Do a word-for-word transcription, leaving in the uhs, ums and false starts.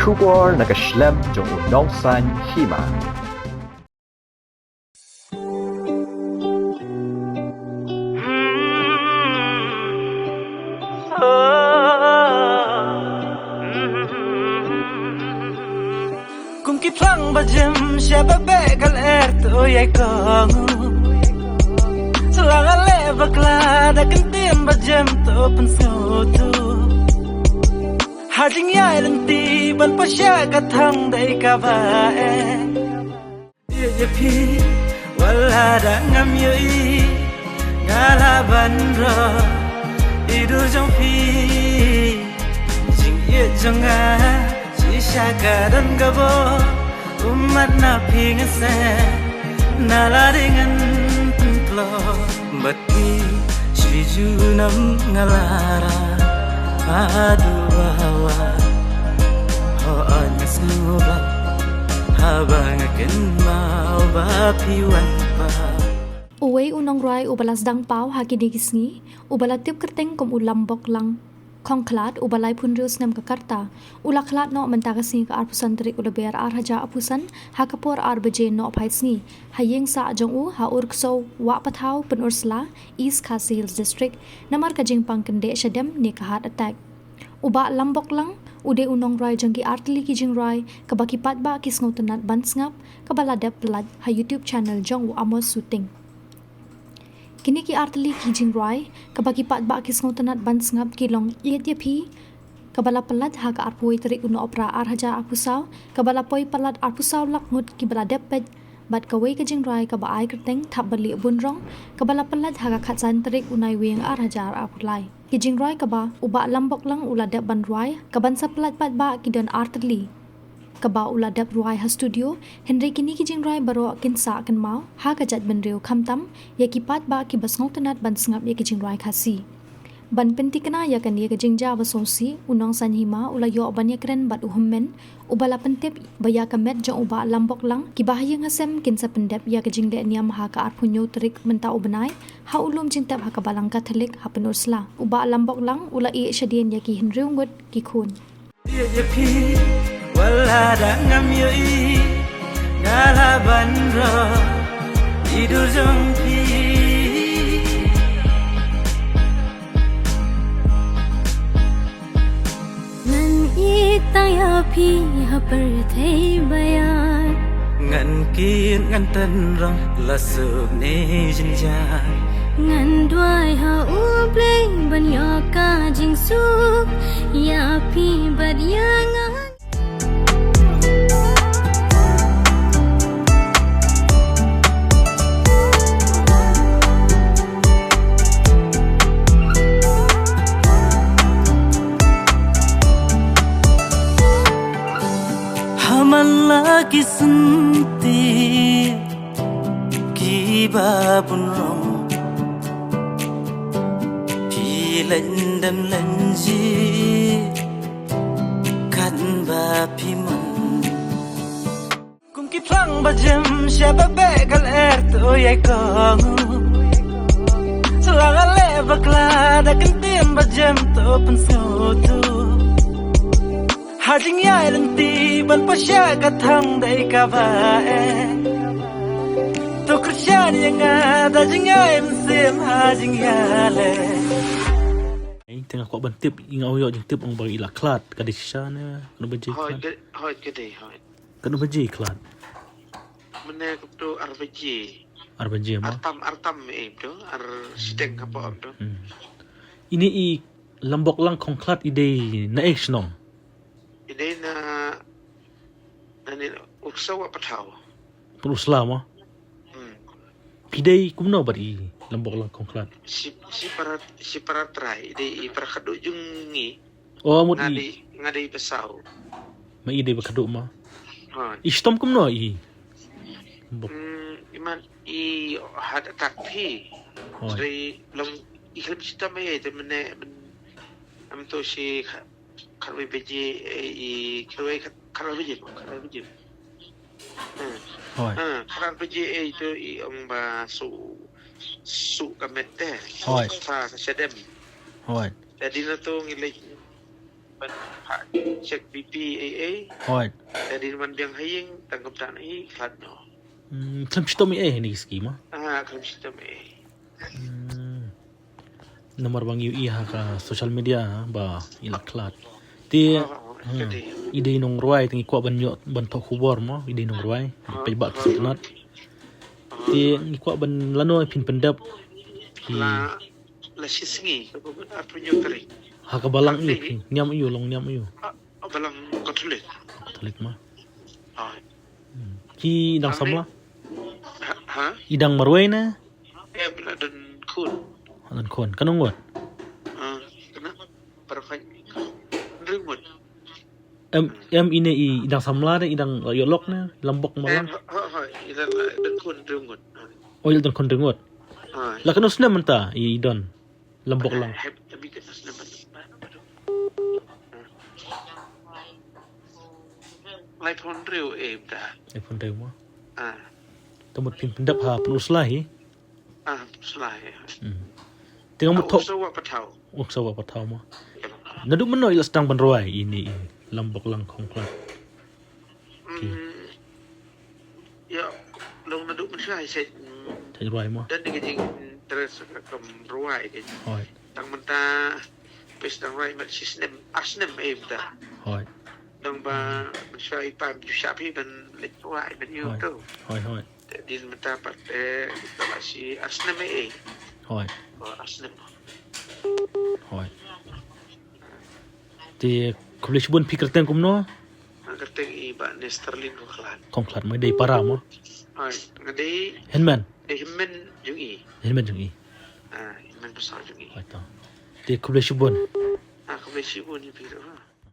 Khubor na ka shlem jong u Nongsaiñ Hima. Kum ki thlang ba jim sha ba beh ka lyer to ïa i kong. Sla nga leh bakla da ka ktien ba jim to pynsngewthuh. Ha jingïaid lynti ban pyrshah ka thong dei kaba eh. Ïeit ïa phi wat la da ngam ïohi, nga lah ban rah ïa i dur jong phi. Jingïeit jong nga shisha ka don ka bor, ummat na phi nga seh, na la dei ngan pynkloi. Bad phi shu junom nga la rah haduh ba wan. Hooid nga sngewbha haba nga kynmaw ba phi wan pat. Uwei u nongrwai uba la sdang paw ha kine ki sngi, uba la tip kyrteng kum u Lambok Lang Khongkhlad, uba laiphew hynriew snem ka rta, u la khlad noh mynta ka sngi ka arphew san tarik u Lber ar hajar arphew san, ha ka por ar baje nohphai sngi, ha ïing sah jong u ha Urksew Wahpathaw, Pynursla, East Khasi Hills District, namar ka jingpang kyndeh shadem ne ka heart attack. U Bah Lambok Lang u dei u nongrwai jong ki artylli ki jingrwai kaba ki paidbah ki sngewtynnad ban sngap, kaba la dep pyllait ha YouTube channel jong u Amos Suting. Kine ki artylli ki jingrwai kaba ki paidbah ki sngewtynnad ban sngap ki long Ïeit ïa phi, kaba la pyllait ha ka arphew wei tarik u Nohprah ar hajar arphew saw, kaba la poi palat arphew saw lak ngut kiba la dep peit, bad kawei ka jingrwai kaba ai kyrteng Thapbalieh Bunrong, kaba la pyllait ha ka khatsan tarik u Naiwieng ar hajar arphew lai. Ki jingrwai kaba u Bah Lambok Lang u la dep ban rwai, kaban sa pyllait paidbah ki don artylli kaba u la dep rwai ha studio, hynrei kine ki jingrwai baroh kin sah kynmaw ha ka jaitbynriew, khamtam ïa ki paidbah kiba sngewtynnad ban sngap ïa ki jingrwai Khasi. Ban pynthikna ïa kane ka jingjia ba sngewsih, u Nongsaiñ Hima u la ïoh ban ïakren bad u hynmen, uba la pyntip ba ïa ka met jong u Bah Lambok Lang, ki bahaïing hasem kin sa pyndep ïa ka jingleh niam ha ka arphew hynñiew tarik mynta u bnai, ha u lum jingtep ha ka Balang Katholik ha Pynursla. U Bah Lambok Lang u la ïeh shadien ïa ki hynriew ngut ki khun. Ïeit ïa phi wat la da ngam ïohi, nga lah ban rah ïa i dur jong phi. Ngan ïeit tang ïa phi ha pyrthei baïar. Ngan kit ngan tynrong la suk ne jynjar. Ngan duwai ha U Blei ban ïoh ka jingsuk ïa phi bad ïa nga. Ha man la ki syntiew kiba bun rong, phi leit dem leit jied kat ba phi mon. Kum ki thlang ba jim sha ba beh ka lyer to ïa i kong. Sla nga leh bakla da ka ktien ba jim to pynsngewthuh. Ha jingïaid lynti ban pyrshah ka thong dei kaba eh. To kyrshan ïa nga da jingai mynsiem ha jingïaleh. Ei, te nga kwah ban tip, nga ïoh jingtip ong ba i la khlad, ka dei shisha ne katno baje i khlad? Hooid, ka dei, hooid. Katno baje i khlad? Mynne kumto ar baje. Ar baje mo? Ar tam, ar tam, eh, kumto, ar shiteng hapoh kumto. Hmm. Ine i Lambok Lang Khongkhlad i dei na ei shnong? I dei na, na ne Urksew Wahpathaw. Pynursla mo? Hmm. Phi dei kumno bad i Lambok Lang Khongkhlad? Shi, shi para, shi para trai, i dei i para khadduh jong ngi. Oh, mut i. Nga dei, nga dei ba saw. Ma i dei ba khadduh mo? Ha. I shitom kumno i? Lambok. Hmm, i man i heart attack phi. Oh. Sdei long i khlem shitom ei te mynne, mynne am to shi kha, khatwei baje, eh, i khatwei, khat, khatwei baje, khatwei baje. Hmm. Hooid. Hmm, khatwei baje, eh, to i ong ba suk, suk ka met te. Hooid. Sa, sa shadem. Hooid. Te hadien to ngi leit, Ban ha check B P A A. Hoi. Tadi man biang ha ïing tang kumta hi khlad noh. Hmm, khlem shitom ei ei ha kine ki sngi mo? Ah, khlem shitom ei ei. Hmm. Namar ba ngi ïohi ha ka social media ba i la khlad. Te, oh, oh, hmm, i dei nongrwai te ngi kwah ban ïoh ban thoh khubor mo, i dei nongrwai, oh, peit ba ki sngewtynnat. Te ngi kwah ban lano phin pyndep. La, la shi sngi, ka ba arphew hynñiew tarik. Ha ka balang ïa u, niam ïa u, long niam ïa u. Ah, balang Katholik. Katholik mo. Ah. Hmm. Ki dang samla? Ha, ha? I dang marwei ne? Em, la don khun. Don khun. Katno ngut? Ah, kane. Para khun. Hynriew ngut. Em, em ine i dang samla ne, i dang ïoh lok ne, Lambok Malang. Em, ha, ha, ha, i dang, eh, don khun hynriew ngut. Oh, i dang khun hynriew ngut. Ha. La katno snem mynta i don Lambok Lang? Hep, tapi ka snem mynta. Laiphew hynriew eh mynta. Laiphew hynriew mo. Ah. Te mut phin pyndep ha Pynursla hi. Ah, Pynursla hi. Hmm. Te nga mut thoh. Sa wa pathaw. Oh, sa wa pathaw mo. Naduh mynno i la sdang ban rwai ine i Lambok Lang Khongkhlad? Hmm. Ïa, long naduh mynshwa hi seh. Seh rwai mo. Don ka jinginterest ka kam rwai ka. Hoi. Tang mynta phi sdang rwai mat shi snem, ar snem ei mynta. Hoi. Nang ba mynshwa i pam ju shah phi ban leit rwai ban ïoh tu. Hoi, hoi. Te dei mynta pat, eh, mynta la shi ar snem ei ei. Hoi. Oh, ar snem. Hoi. Te khublei shibun, phi kyrteng kumno? Nga kyrteng i Bah Nesterlin Khongkhlad. Khongkhlad mo, i dei para mo? Hoi, nga dei. Hynmen? Dei hynmen jong i. Hynmen jong i. Ah, hynmen basaw jong i. Hoi to. Te khublei shibun. Ah, khublei shibun ïa phi ruh.